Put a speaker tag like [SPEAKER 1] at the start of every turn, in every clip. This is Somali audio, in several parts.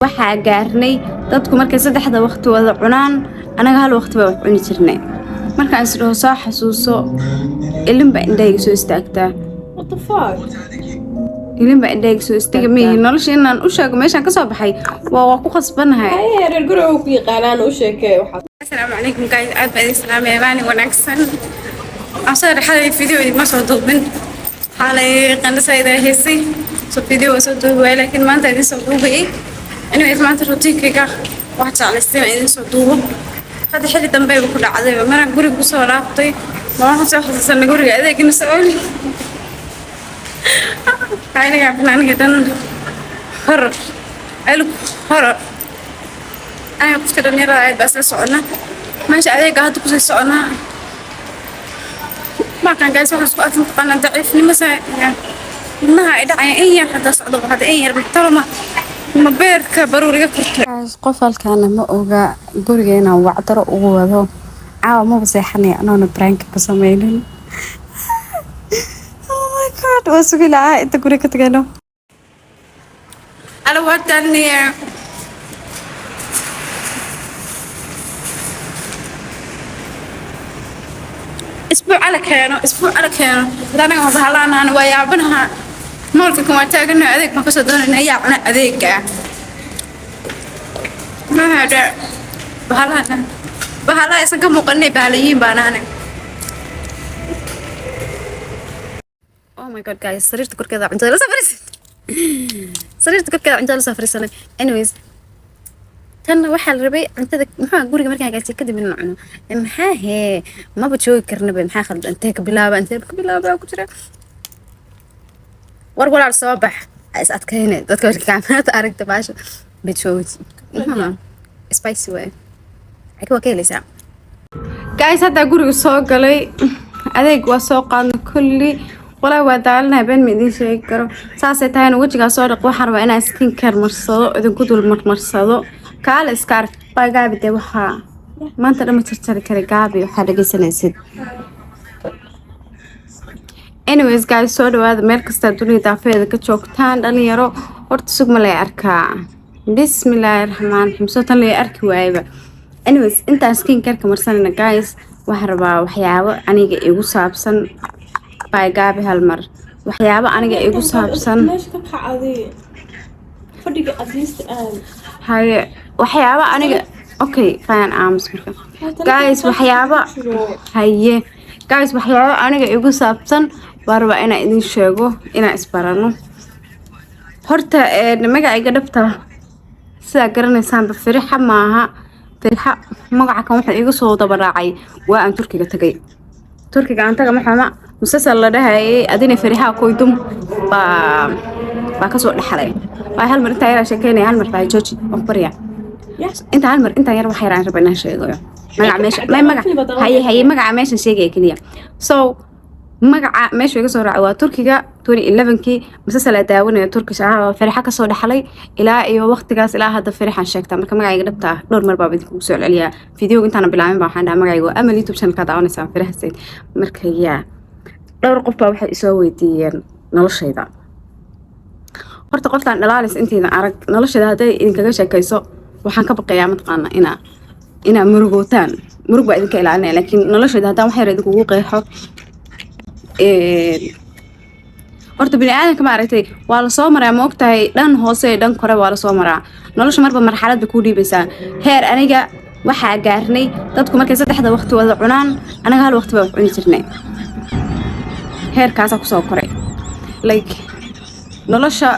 [SPEAKER 1] Waxaa gaarnay dadku markay saddexda waqti wada cunaan, anaga hal waqti baa wax cuni jirnay. Markaan isdhaho soo xasuuso, ilin baa indhahayga soo istaagtaa.
[SPEAKER 2] What the fuck?
[SPEAKER 1] Ilin baa indhahayga soo istaaga. Mihi nolosha inaan u sheego meeshaan kasoo baxay, waa ku khasbanahay.
[SPEAKER 2] Haye, reer guriga ku yaqaanaan u sheekee waxaas.
[SPEAKER 1] Asalaamu calaykum guys, aad baa idin salaamaya. Maalin wanaagsan. Asoo dhexda video idinma soo duubin, xalay qandhasayda haysay, so video waa soo duubi waayay, laakiin maanta idin soo duubayay. Anyways, maanta routine-kayga wax jeclaystay inaan idin soo duubo. Hadda xilli dambeyba ku dhacdayba maraan guriga kusoo laabtay, ma waxaan soo xasuusanay guriga adeegina soconi aniga aniga dhan horror alug horror. Aniga qofka dhalinyarada aad baa isla socona meesha adeega hadda kusii soconaa. Markaan guys waxaan isku arkin taqaanaa daciifnimo saa wadnaha ay dhacaya in yar hadda socdo, hadda in yar taloma ma beerka baruur iga kortay. Qof halkaana ma oga guriga inaan wacdaro ugu wado. Caawa maba seexanaya anoona prank ka sameynin. Oh my God, waa sugi lahaa inta guriga ka tagayno. Ala waa taalniya. Isbuuc ala keeno, isbuuc ala keeno. Anaga ma bahalaanaan, waa yaabanaha. Mall-ka kan waa taagana, adeeg baan kasoo doonayna. Ayaa cuna adeega mahadha bahalahana, bahalaha aysan ka muuqaninay bahalayiin baan ahanay. Oh my God guys, sariirta korkeeda cuntada la soo fariisan, sariirta korkeeda cuntada la soo fariisanay. Anyways, tan waxaa la rabay cuntada muxuu guriga markaan hagaajiyo kadib inaan cuno. Maxaa hee, maba joogi karnaba. Maxaa khaldan? Intee ka bilaaba, intee ka bilaaba ku jira? War walaal, soo bax, ha is adkayne. Dadka marka kaamirada aragta baasha bijooji spicy waay, laakiin waa ka helaysaa. Guys, haddaa guriga soo galay, adeeg waa soo qaadna kulli. Walaa waa daalinahay, been ma idiin sheegi karo. Saasay tahayna wejigaa soo dhaq. Waxaan rabaa inaan skin care marsado, idinku dul marmarsado. Kaale iska arag baa Gaabi. Dee waxaa maanta dhan ma jarjari kara Gaabi, waxaa dhegeysanaysid. Anyways guys, soo dhawaada meel kastaa dunida daafeeda ka joogtaan. Dhalinyaro horta sug, ma lay arkaa? Bismillaahi raxmaan raxiim. Soo tan lay arki waayaba. Anyways, intaan skin careka marsanayna guys, waxaan rabaa waxyaabo aniga igu saabsan. Bye Gaabi, hal mar waxyaabo aniga igu saabsan.
[SPEAKER 2] Meesha ka kacday fadhiga at least aan.
[SPEAKER 1] Haye, waxyaabo aniga, okay, fine, aamus. Marka guys, waxyaabo, haye guys, waxyaabo aniga igu saabsan baa rabaa inaan idin sheego, inaan isbarano. Horta magacayga dhabta sidaa garanaysaanba Firixa maaha. Firixa magaca kan wuxuu iga soo daba raacay waa aan Turkiga tagay. Turkiga aan taga maxama musasal la dhahayay adina Firixa koydum baa kasoo dhexlay. Waa hal mar intaa yaraa sheekeynaya, hal mar baa jooji, waan ku baryaa. Inta hal mar intaan yar wax yar aan raba inaan sheegayo magaca meesha may magac. Haye haye, magaca meeshan sheegaya keliya. So magaca meesha iga soo raacay waa Turkiga 2011kii musasal aa daawanaya Turkish ah oo Farixa kasoo dhexlay. Ilaa iyo waqtigaas ilaa hadda Farixaan sheegtaa. Marka magacayga dhabta ah dhowr mar baa idinkugu soo celceliyaa. Videoga intaana bilaabin baa waxaan dhahaa magacayga waa Amal, YouTube channelka daawanaysaa Farixa Said. Marka yaa dhowr qof baa waxay isoo weydiiyeen noloshayda. Horta qoftaan dhalaalaysa intaydan arag noloshayda hadday idinkaga sheekayso, waxaan ka baqayaa mataqaana inaa murugootaan. Murug baa idinka ilaalinaya, laakiin noloshayda haddaan wax yar idinkugu qeexo, horta bini aadamka ma aragtay, waa lasoo maraa, ma ogtahay? Dhan hoose iyo dhan kore waa lasoo maraa. Nolosha marba marxalad bay kuu dhiibaysaa. Heer aniga waxaa gaarnay dadku markay saddexda waqti wada cunaan, anaga hal waqti baa wax cuni jirnay. Heerkaasaa kusoo koray. Like nolosha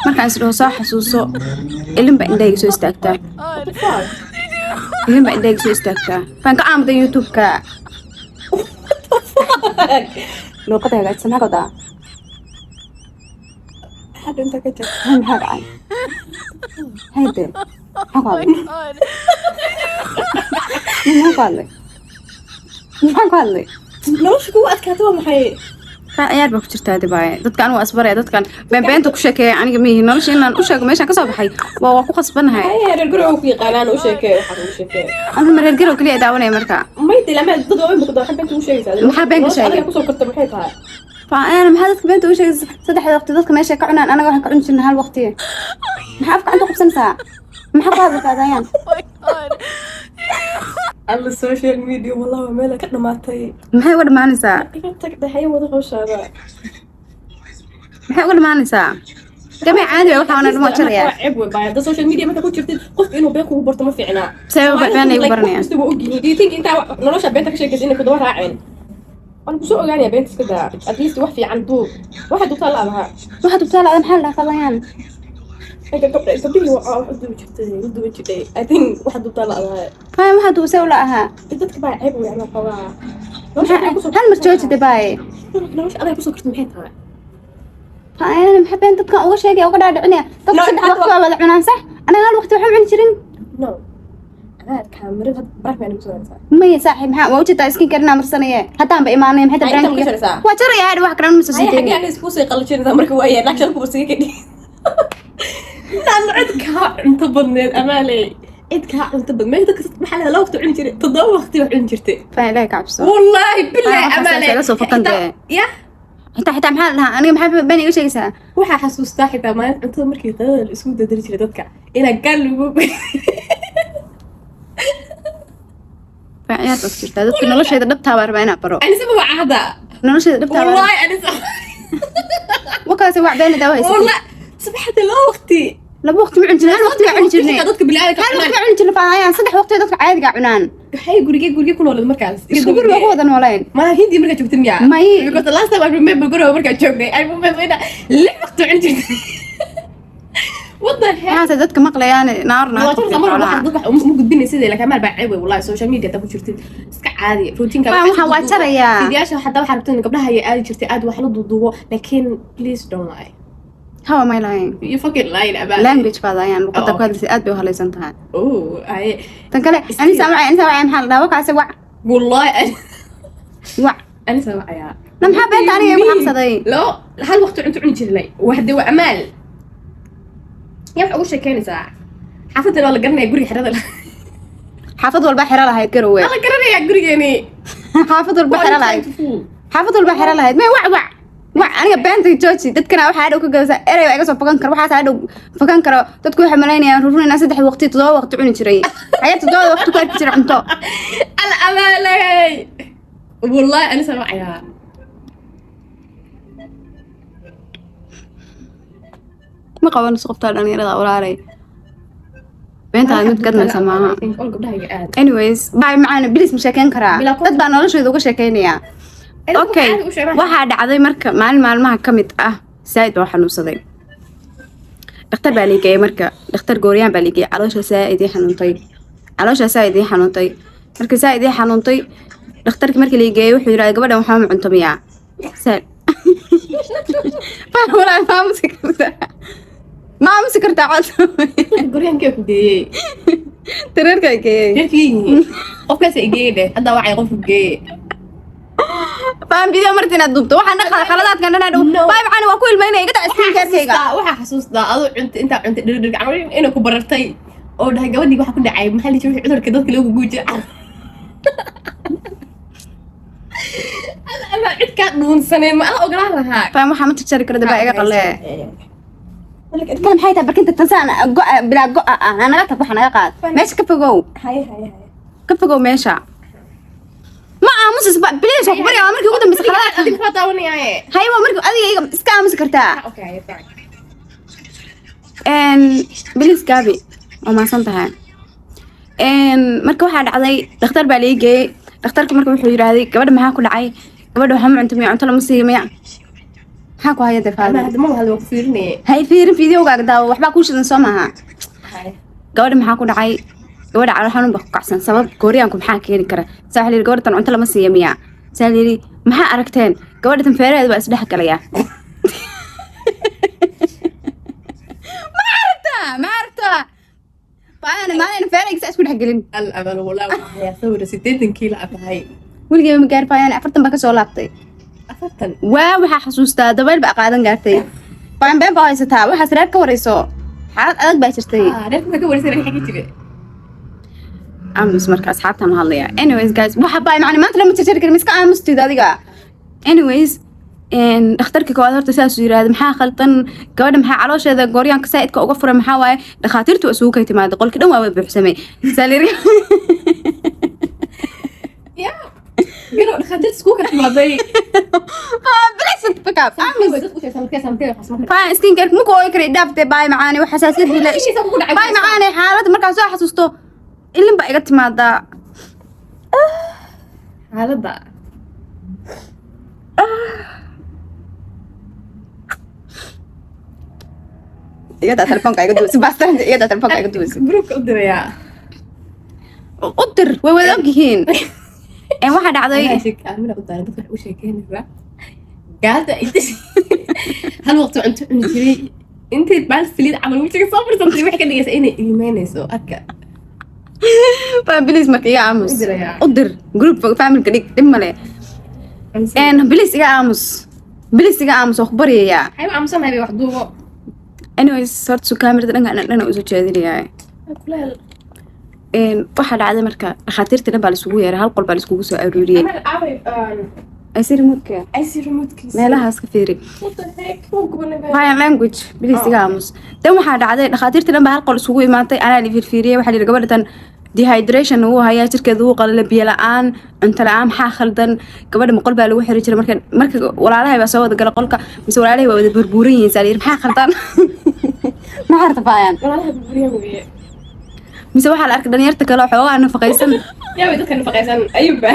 [SPEAKER 1] markaan isdhaho soo xasuuso, ilin baa indhahayga soo istaagtaa.
[SPEAKER 2] What the fuck?
[SPEAKER 1] Ilin baa indhahayga soo istaagtaa. Baan ka aamuday YouTube-ka luuqada hagaajsan. Maxaa ka wadaa?
[SPEAKER 2] Maxaa dhinta ka jir?
[SPEAKER 1] Maxaa dhacay? Hayde, maxaa ku hadlay? Maxaa ku hadlay? Maxaa ku hadlay?
[SPEAKER 2] Nolosha kugu adkaata waa maxay?
[SPEAKER 1] Kaa ciyaar baa ku jirtaa dibaaye. Dadkan waa isbaraya, dadkan beenbeenta ku sheekeeya aniga mihi. Nolosha inaan u sheego meeshaan kasoo baxay waa ku khasbanahay.
[SPEAKER 2] Haye, reer guriga ku yaqaanaan u sheekee waxaas u sheekee.
[SPEAKER 1] Aniga ma reer garow keliya daawanaya marka?
[SPEAKER 2] May dilama dad waaweyn baa ku daawan, beenta ugu sheegaysaa.
[SPEAKER 1] Maxaa been ka
[SPEAKER 2] Nolosha
[SPEAKER 1] sheegay?
[SPEAKER 2] adiga kusoo korta maxay tahay?
[SPEAKER 1] Fa maxaa dadka beenta u sheegaysa? Saddexda waqti dadka meesha ka cunaan, anaga waxaan ka cuni jirnay hal waqti. Maxaa afka cunta qabsanaysaa? Maxaa ku hadlaysaa, Dayaan?
[SPEAKER 2] Alla, social media wallah waa meel ka dhamaatay.
[SPEAKER 1] Maxay uga dhamaanaysaa?
[SPEAKER 2] Iga tag dhaxay, wada hawshaada.
[SPEAKER 1] Maxay uga dhamaanaysaa? Gamay caadi waa, waxaa dhamo jarayaa.
[SPEAKER 2] Ceeb wey baa hadda social media marka ku jirtid, qofka inuu been kugu barto ma fiicna.
[SPEAKER 1] See been ay ugu baranayaan?
[SPEAKER 2] Wax kasta waa ogyihiin. Do you think intaa nolosha beenta ka sheekaysa inay ku daba raaceen? Waan kusoo ogaanaya. Beenta iska daa, at least wax fiican duub. Waxa duubtaa la abaha.
[SPEAKER 1] Waxa dubtaa la, maxaa la dhahaa, Fadlayaan?
[SPEAKER 2] Gabdhihii wax u duubi jirtay, u duubi jirtay. I think waxa duubtaa la abaha.
[SPEAKER 1] Faham, waxa duubsay ula ahaa.
[SPEAKER 2] Dadka baa ceeb wey ama qabaa.
[SPEAKER 1] Hal mar jooji dabaaye.
[SPEAKER 2] Nolosha adag kusoo karta maxay tahay?
[SPEAKER 1] Faham, maxaa been dadkan uga sheegaya, uga dhaadhicinaya? Dadku
[SPEAKER 2] No,
[SPEAKER 1] saddex
[SPEAKER 2] hadda
[SPEAKER 1] waqti waa wada cunaan, sax? Anaga hal waqti waxaan cuni jirin.
[SPEAKER 2] No, adaa kaamirada hadda prank baa nagu soo haysaa.
[SPEAKER 1] Maya saaxiib, maxaa waa ujeedaa? Skin care inaa marsanaye haddaan ba imaanay, maxay
[SPEAKER 2] Ay, inta ma
[SPEAKER 1] prankiga?
[SPEAKER 2] ka jaraysaa?
[SPEAKER 1] Waa jaraya hadhi, wax kale ma soo
[SPEAKER 2] Ay, xagee
[SPEAKER 1] siiteyn.
[SPEAKER 2] aniga isku sii qalajinaysaa marka? Waaya naag kuba sii kadhi naan. Cid kaa cunto badneed amaaley, cid kaa cunto badneed meesha dadka maxaa lahaa, laba waqti cuni jiray, 7 waqti wax cuni jirtay.
[SPEAKER 1] Faham, Ilaahay ka cabso.
[SPEAKER 2] Wallaahi billahi.
[SPEAKER 1] Waxaas
[SPEAKER 2] Amaaley
[SPEAKER 1] iga soo fakan dee.
[SPEAKER 2] Ya.
[SPEAKER 1] Xitaa maxaa la dhahaa, aniga maxaa been iga sheegaysaa?
[SPEAKER 2] Waxaa xasuustaa xitaa maalin cuntada markii qadada la isku dadari jiray dadka inaa gaal lagu
[SPEAKER 1] Faham, ciyaar baad ku jirtaa. Dadka nolosheeda dhabtaa baa rabaa inaa baro.
[SPEAKER 2] Anisa ma waca hadda?
[SPEAKER 1] Nolosheeda dhabtaa baa.
[SPEAKER 2] Wallaahi anisa.
[SPEAKER 1] Wakaasi wax been daa haysatay.
[SPEAKER 2] Wallahi subaxdii laba waqti.
[SPEAKER 1] Laba waqti ma cuni jirin, hal waqti baa cuni jirnay.
[SPEAKER 2] Xitaa dadka bini'aadamka
[SPEAKER 1] Hal waqti
[SPEAKER 2] cunaan.
[SPEAKER 1] baa cuni jirnay, Fahayaan. Saddex waqti dadka caadiga cunaan.
[SPEAKER 2] Waxay gurigee ku nooled markaas?
[SPEAKER 1] Isku guri waa ku wada nooleen.
[SPEAKER 2] Ma Hindi markaa joogtay miyaa?
[SPEAKER 1] May.
[SPEAKER 2] Because the last time I remember guriga markaa joognay, I remember ina 6 waqti cuni jirtay. What the heck?
[SPEAKER 1] Maxaase dadka maqlayaan naar naar.
[SPEAKER 2] Waa jirta mar walba dadka wax uma gudbinaysa sidee, laakiin amaal baa ceeb wey wallahi. Social media ta ku jirtid iska caadi routine-ka.
[SPEAKER 1] Waxaan waa jarayaa.
[SPEAKER 2] Fiidiyaasha xataa waxaa rabtay in gabdhaha ay aadi jirtay aad wax la duuduubo, laakiin please don't lie.
[SPEAKER 1] How am I lying?
[SPEAKER 2] You fucking lying about it.
[SPEAKER 1] Language baad ayaan luqadda
[SPEAKER 2] Oh.
[SPEAKER 1] ku hadlaysay aad bay u halaysan tahay.
[SPEAKER 2] Oh, ay.
[SPEAKER 1] Tan kale, anisa wacay, anisa wacay, maxaa la dhahaa, wakaasi wac.
[SPEAKER 2] Wallahi
[SPEAKER 1] Wac.
[SPEAKER 2] Anisa wacayaa.
[SPEAKER 1] Na maxaa beenta aniga igu xaqsaday?
[SPEAKER 2] Lo hal waqti cunto cuni jirnay waxde waa amaal. Yaa wax ugu sheekeynaysaa? Xaafaddan waa la garanaya, guriga xerada
[SPEAKER 1] Xaafad walba xero lahayd Garowe.
[SPEAKER 2] Waa la garanayaa gurigeeni.
[SPEAKER 1] Xaafad walba xero lahayd, xaafad walba xero lahayd. May, wac, wac, wac. Aniga beenta jooji. Dadkana waxaa hadhow ka gabasa erey baa iga soo fogan kara, waxaas hadhow fogan karo. Dadku waxay malaynayaan rurun inaan saddex waqti, 7 waqti cuni jiray. Ayaa 7 waqti ku arki jiray cunto.
[SPEAKER 2] Al amaalay, wallahi anisa wacayaa.
[SPEAKER 1] Ma qabanayso qoftaa dhalinyarada walaalay. Beentaada mid gadmaysa maaha.
[SPEAKER 2] Ol gabdhaha aad.
[SPEAKER 1] Anyways, bye macaana, bilis ma sheekeyn karaa?
[SPEAKER 2] Bilaa
[SPEAKER 1] Dad baa noloshooda uga sheekeynayaa. Okay, waxaa dhacday marka maalin maalmaha ka mid ah zaaid baa u xanuunsaday. Dhakhtar baa liigeeyay marka, dhakhtar gooryaan baa liigeeyay. Caloosha zaaid ii xanuuntay, caloosha zaaid ii xanuuntay. Marka zaaid ii xanuuntay, dhakhtarkii markii liigeeyay wuxuu yidhahday, "Gabadhan waxba ma cunto miyaa?" Faham walaa, ma aamusi kartaa? Ma aamusi kartaa cod?
[SPEAKER 2] Goryaankee ku geeyey?
[SPEAKER 1] Tareerkaa geeyey.
[SPEAKER 2] Reerkii yihiin qofkaas i geeyey dheh. Hadda wacay qofku geeyey.
[SPEAKER 1] Faham, video marti inaad duubto waxaan dhaqaa khaladaadkan dhan hadhow.
[SPEAKER 2] No.
[SPEAKER 1] Bye macani, waa ku ilmaynaya. Iga daa skin care-kayga.
[SPEAKER 2] Waxaa xasuustaa adoo cunta intaa cunta dhirdhir calooshin inay ku barartay oo dhahay, "Gabadhii waxa ku dhacay maxaa la jiray cudurka dadka loogu guujay?" Ama cid kaa dhuunsaneen ma ala ogolaan lahaa?
[SPEAKER 1] Faham, waxaa ma jarjari karo, dabaa iga qalee. Kale maxay tahay barkinta tansaan go'a bilaa go'a ah? Naga tag, waxa naga qaad meesha, ka fogow.
[SPEAKER 2] Haye, haye, haye.
[SPEAKER 1] Ka fogow meesha. Ma aamusis ba, please, waa ku baryaa. Waa markii ugu dambeysay khaladaadka.
[SPEAKER 2] Adiga maxaa daawanayaaye?
[SPEAKER 1] Haye, waa markii adiga iga iska aamusi kartaa.
[SPEAKER 2] Okay, fine.
[SPEAKER 1] Bilis gaabi, waa mahadsan tahay. Marka waxaa dhacday dhakhtar baa laii geeyey. Dhakhtarka marka wuxuu yidhaahday, "Gabadha maxaa ku dhacay? Gabadha waxaa ma cunto miya? Cunto lama siiyo miya? Maxaa ku haya?"
[SPEAKER 2] Ama
[SPEAKER 1] Defaada.
[SPEAKER 2] Hadda ma hadla, waa ku fiirinayay.
[SPEAKER 1] Hay fiirin, videogaaga daawo. Waxbaa kuu shidan, soo maaha?
[SPEAKER 2] Haye.
[SPEAKER 1] "Gabadha maxaa ku dhacay? Gabadha calool xanuun baa ku kacsan. Sabab gooryaanku maxaa keeni kara?" Saa waxaa la yidhi, "Gabadha tan cunto lama siiyo miyaa?" Saa la yidhi, "Maxaa aragteen? Gabadha tan feeraheeda baa isdhex galaya." Ma aragtaa? Ma aragtaa? Maalin maalin feerahayga saa isku dhex gelin.
[SPEAKER 2] Al amal walaa, waxaa sawira 80 kiilo abahay.
[SPEAKER 1] Weligeyba ma gaari faayaan, 40 baa kasoo laabtay.
[SPEAKER 2] 40?
[SPEAKER 1] Waa waxaa xasuustaa dabayl baa qaadan gaartay. Baan been baa haysataa. Waxaas reer ka warayso, xaalad adag baa jirtay.
[SPEAKER 2] Ah, reerka ka waraysan xagga jire.
[SPEAKER 1] Aamus marka, asxaabtaan la hadlaya. Anyways guys, waxa baa macni maanta lama jarjari karin. Iska aamustid adiga. Anyways. Dhakhtarkii koowaad horta saasuu yiraahday, maxaa khaldan gabadha? Maxaa caloosheeda gooryaanka saa'idka uga furay? Maxaa waaye? Dhakhaatiirtu waa isugu kay timaaday, qolkii dhan waa wada buuxsamay. Saa la yiri.
[SPEAKER 2] Ya garow, dhakhaatiirta iskugu kala timaaday.
[SPEAKER 1] Please pick up. Fine, skin care ma ku ooyi karay, dhaaftee. Baay macaane, wax xasaasiyad bila. Baay macaane, xaaladda markaan soo xasuusto ilin baa iga timaadaa.
[SPEAKER 2] Xaaladda.
[SPEAKER 1] Iyadaa telefoonka iga duwaysa, baastaranta, iyadaa telefoonka iga duwaysa.
[SPEAKER 2] Groupka u dirayaa.
[SPEAKER 1] U dir, way wada og yihiin. Waxaa dhacday.
[SPEAKER 2] Amina u daaran dadka wax u sheekeynaysaa gaada inta hal waqti cunto cuni jiray, intay baal saliid camal wejiga soo marsantay, waxay ka dhigaysaa inay ilmeynayso arka.
[SPEAKER 1] Please, marka iga aamus.
[SPEAKER 2] U dirayaa.
[SPEAKER 1] U dir group familka, dhig, dhib male. Please iga aamus, please iga aamus, waa ku baryayaa.
[SPEAKER 2] Waxay u aamusanahay wax duubo.
[SPEAKER 1] Anyways, horta su kaamirada dhanka dhan usoo jeedinayaa.
[SPEAKER 2] Kuleel.
[SPEAKER 1] Waxaa dhacday marka dhakhaatiirta dhan baa laisugu yeeray, hal qol baa laiskugu soo aruuriyey.
[SPEAKER 2] Amal aaway?
[SPEAKER 1] Ay remote-ka.
[SPEAKER 2] Ic remote-kiisa.
[SPEAKER 1] Meelahaas ka fiiri.
[SPEAKER 2] What the heck, wuu gubanay.
[SPEAKER 1] Fine language, please iga aamus. Dan waxaa dhacday dhakhaatiirta dhan baa hal qol isugu imaatay, anaa la fiirfiiriyey. Waxaa la yidhi gabadha tan dehydration wuu hayaa, jirkeeda wuu qalala, biyo la-aan, cunto la-aan. Maxaa khaldan gabadha? Ma qol baa lagu xiri jiray? Marka walaalahay baa soo wada gala qolka, mise walaalahay waa wada burbuuran yihiin. Saa la yidhi, maxaa khaldan? Maxaa rtafaayaan?
[SPEAKER 2] Walaalaha burburyan weeye.
[SPEAKER 1] Mise waxaa la arkay dhalinyarta kale oo xoogaa nafaqaysan.
[SPEAKER 2] Yaa way dadka nafaqaysan? Ayuba,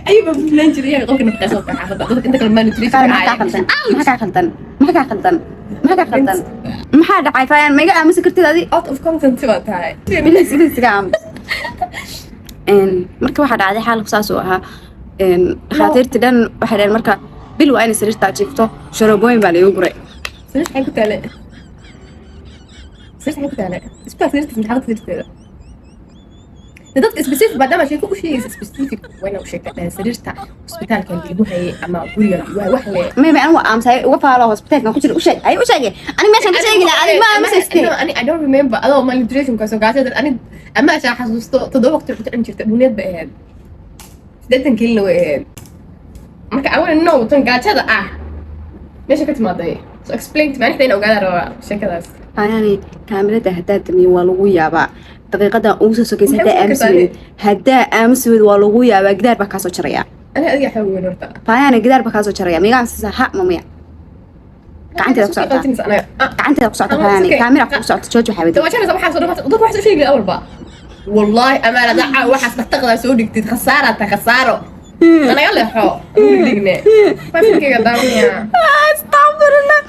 [SPEAKER 2] ayuba buulaan jiray. Yaa qofka nafaqaysan oo xaafadda, dadka inta kale malnutrition.
[SPEAKER 1] Faayan, maxaa kaa khaldan? Maxaa kaa khaldan? Maxaa kaa khaldan? Maxaa kaa khaldan? Maxaa dhacay? Faayan, ma iga aamusi kartid adi?
[SPEAKER 2] Out of content baa tahay.
[SPEAKER 1] Please, please iga aamus. Marka waxaa dhacday xaalku saas uu ahaa. Dhakhaatiirtii dhan waxay dhaheen marka bil waa inay sariirtaa jiifto, sharoobooyin baa laigu guray.
[SPEAKER 2] Sariirta xay ku taale? Sariirta xay ku taale? Isbitaal sariirtiisa maxaa sariirteeda? Dee dadka specific maadaama sheeko u sheegaysa, specific waa inaa u sheegtaa, dhahay sariirta isbitaalka lagu hayay ama guriga lagu hayay wax le.
[SPEAKER 1] Maybe anigu aamusay uga faalo hospitaalkan ku jira, u sheeg, ay u sheegay ani meeshaan ka sheegi lahaa, adiga ma aamusaystay.
[SPEAKER 2] No, ani I don't remember adoo malnutrition kaasoo gaajada. Ani ama ashaa xasuusto 7 waqti cunto cuni jirta, dhuneed bay ahayd, 80 kilina way ahayd. Marka I wanna know tan gaajada ah meesha ka timaaday. So explain to me, aniga inaan ogaada rabaa sheekadaas.
[SPEAKER 1] Yani kaamirada haddaa damiye waa lagu yaabaa daqiiqadan ugu soo sokaysa.
[SPEAKER 2] Maxay
[SPEAKER 1] Haddaa
[SPEAKER 2] u
[SPEAKER 1] aamusi
[SPEAKER 2] kartaa?
[SPEAKER 1] weyd, haddaa aamusi weyd, waa lagu yaabaa, gidaar baa kaasoo jaraya.
[SPEAKER 2] Ani adiga xoog weyn horta.
[SPEAKER 1] Faayana, gidaar baa kaasoo jaraya. Miga aamusaysaa ha ma maya? Gacanteeda ku socotaa, gacanteeda ku socota. Faayani, kaamira ku socota, jooji waxaa wada.
[SPEAKER 2] Tawajaraysa waxaas oo dhan, dadka waxaas u sheegi awalba. Wallahi amaana daca waxaas dhaqtaqdaa soo dhigtid, khasaara ta khasaaro anaga leexo dhigne fasilkayga daawanaya.
[SPEAKER 1] Astaqfirullah,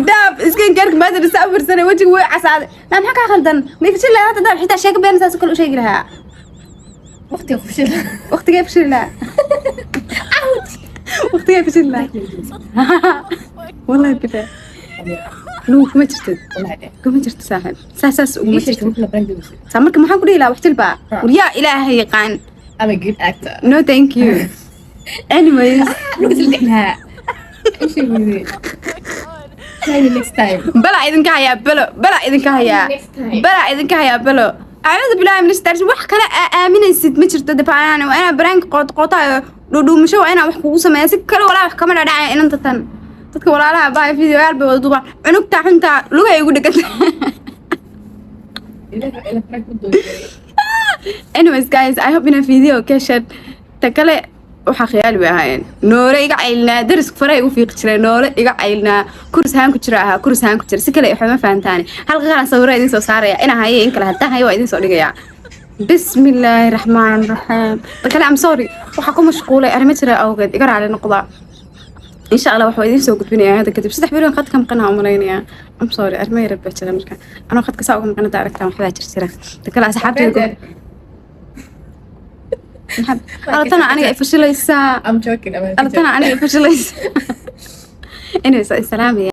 [SPEAKER 1] daab skin care maanta isa afarsanay, wejiga way casaaday. Naa, maxaa kaa khaldan? Ma ifshil lahaa hadda daab xitaa sheeko been saas oo kale u sheegi lahaa.
[SPEAKER 2] Waqtiga fashil.
[SPEAKER 1] Waqtigee fashil lahaa? Waqtigee fashil lahaa? Wallahi bilaa nugu kuma jirtid, kuma jirto saaxiib, saas saas uguma jirto. Saa marka maxaan ku dhihi lahaa? Wax jilbaa waryaa Ilaahay yaqaan.
[SPEAKER 2] I'm a good actor.
[SPEAKER 1] No, thank you. Anyways.
[SPEAKER 2] Nuga isla dhici lahaa. Isha weyde. Try me next time.
[SPEAKER 1] Bala idinka hayaa, balo bala idinka hayaa.
[SPEAKER 2] Next time.
[SPEAKER 1] Bala idinka hayaa, balo. Acuudu billahi min ashaytaan. Wax kale aa aaminaysid ma jirto. Dafacaan waa inaa baraanka qootqootayo, dhuudhuumasho waa inaa wax kugu sameeya, si kale walaa wax kama dhadhacaya. Inanta tan dadka walaalaha baa videoyaal bay wada duubaan, cunugta xunta lugay igu dheganta.
[SPEAKER 2] Ilaahay ila prank u doonay.
[SPEAKER 1] Anyways guys, I hope ina video ka hesheen. Ta kale waxaa khiyaali bay ahaayeen, noole iga caylnaa, dariska faraha igu fiiqi jiray, noole iga caylnaa, kuris haan ku jira ahaa, kuris haan ku jira. Si kale waxba ma fahantaani. Halka kalan sawiro idin soo saaraya inaa haye, in kale haddaan hayo waa idin soo dhigayaa. Bismillaahi raxmaan raxiim. Ta kale, I'm sorry, waxaa ku mashquulay arrimo jira awgeed, iga raali noqda. Insha Allah waxaa idiin soo gudbinayaa hadda kadib. 3 bilyan khadka maqanaa umalaynaya. I'm sorry, arrimo yar baa jira. Marka anoo khadka saa uga maqan hadda aragtaan, waxbaa jir jira. Ta kale asxaabtayda, alatana aniga ay fashilaysaa.
[SPEAKER 2] I'm joking.
[SPEAKER 1] Alatana aniga ay fashilaysaa. Anyways, salaamaya.